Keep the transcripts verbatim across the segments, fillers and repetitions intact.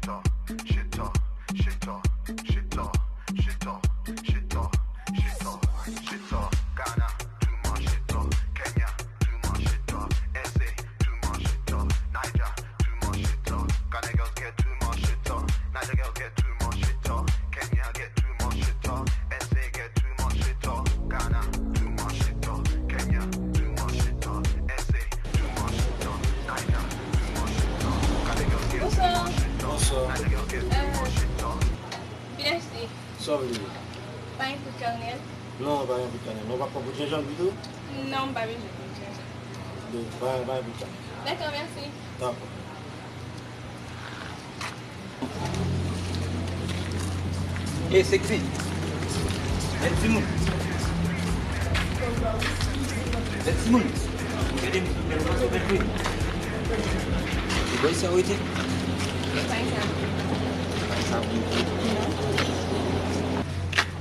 Shit talk, shit talk, shit talk, shit talk, shit talk, shit talk, shit talk, shit talk, shit talk. Ghana, too much shit talk. Kenya, too much shit talk. S A, too much shit talk. Niger, too much shit talk. Ghana girls get too much shit talk. Niger girls get too much shit talk. Kenya get too much shit talk. S A get too much shit talk. Ghana, too much shit talk. Kenya, too much shit talk. S A, too much shit talk. Niger, too much shit talk. Ghana girls get too much shit talk. Bonsoir. Niger girls get too much shit talk. Vin achte. Sa w vle? Pa gen poud kannèl? Non, pa gen poud kannèl. Non, w pa pran poud jenjanm ditou? Non, m pa bezwen poud jenjanm. Bon, pa, pa gen poud kannèl. Dakò, mèsi. Dakò. E, seksi. Bèl timoun. Bèl timoun. Gade m, bèl, bèl, bèl, bèl. E bòy sa w rete? Sa e sa. Sa e sa.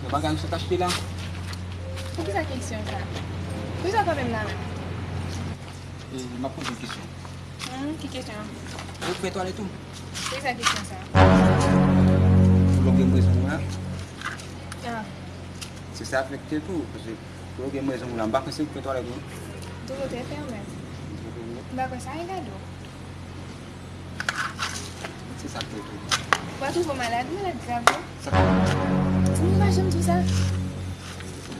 Yon bagay m sot achte la. Poukisa kesyon sa? Poukisa w kanpe m la menm? E, m ap poze w kesyon. Hmm, ki kesyon? Ou fè twalèt ou? Poukisa kesyon sa? Pou longè brezong ou la. Ah. Se sa afekte tou, paske pou longè brezong ou la, m pa panse ou fè twalèt ou. Toujou te fèmen. M pa kwè sa, regade w. Se sa k fè tou. Ou pa twouve w malad, ou malad grav wi. Sa k fè? Timoun pa janm di w sa.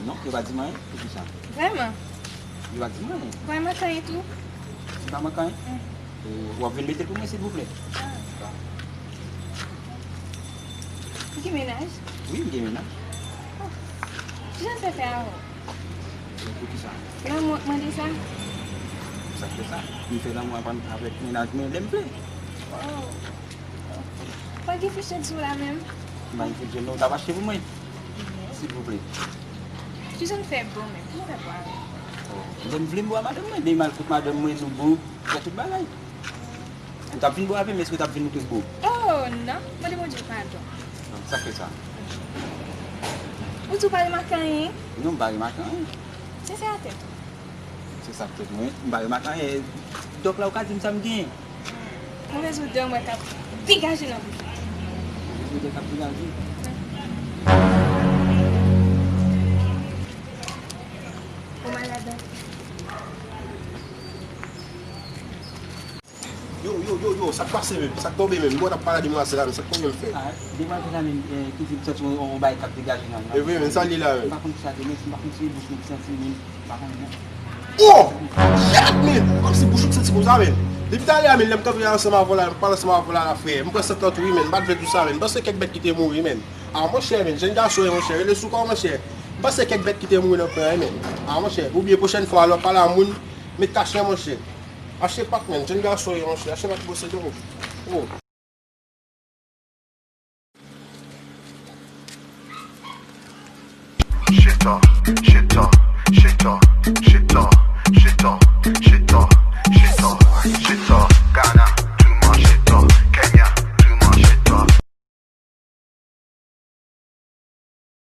Non, yo pa di m anyen, poukisa? Vrèman? Yo pa di m anyen. Vrèman, kanyen tou? M pa manke anyen. Mm. E, w ap vin mete l pou mwen, silvouplè? Ah. Ou gen mennaj? Wi, m gen mennaj. Oh. Kijan l fè fè avè w? E poukisa? Lanmou w ap mande sa? Sa k fè sa? M fè lanmou avè, avèk mennaj mwen lè m vle. Oh. Pa gen French Red sou la menm? M pa gen French Red, non, w t ap achte pou mwen? Non. Silvouplè. Kijan l fè bon menm? Kijan l fè bon avè w? Oh, lè m vle m bo a madanm mwen, men m al kot madanm mwen, nou bo, fè tout bagay. Ou t ap vin bo avè m, èske w t ap vin tou bo? Oh, non. Mande Bondye padon. Non, sa k fè sa? Ou di w pa remake anyen? Non, m pa remake anyen. Se sa tèt ou. Se sa k tèt mwen. M pa remake anyen. Dòk la, ou ka di m sa m genyen? Mouvèz odè mwen k ap degaje nan bouch ou. Mouvèz odè k ap degaje? Ou malad? Yo, yo, yo, yo, sa k pase menm? Sa k tonbe menm? M wè w t ap pale a demwazèl la menm, sa k tonbe m fè? Ah, demwazèl la menm, eh, ki di m santi yon, yon bagay k ap degaje nan, nan... E vre menm, sa l ye la menm? M pa konn kisa te menm, m pa konn si bouch mwen ki santi menm, m pa konnen non. Oh! Shit, menm! Kòmsi bouch ou t santi konsa menm. Depi talè a menm, lè m kanpe ansanm avè w la, m pale ansanm avè w la, la frè, m pran sant lan tou wi menm, m pa t vle di w sa menm. M panse kèk bèt ki te mouri menm. Ah, monchè menm, jèn gason wi monchè, rele sou kò w monchè. M panse kèk bèt ki te mouri nan pen an wi menm. Ah, monchè, oubyen pwochèn fwa lè w ap pale a moun, met kachè monchè. Achte pak menm, jèn gason yo monchè, achte pak pou se do. Oh. Shit talk, shit talk, shit talk, shit talk, shit talk, shit talk.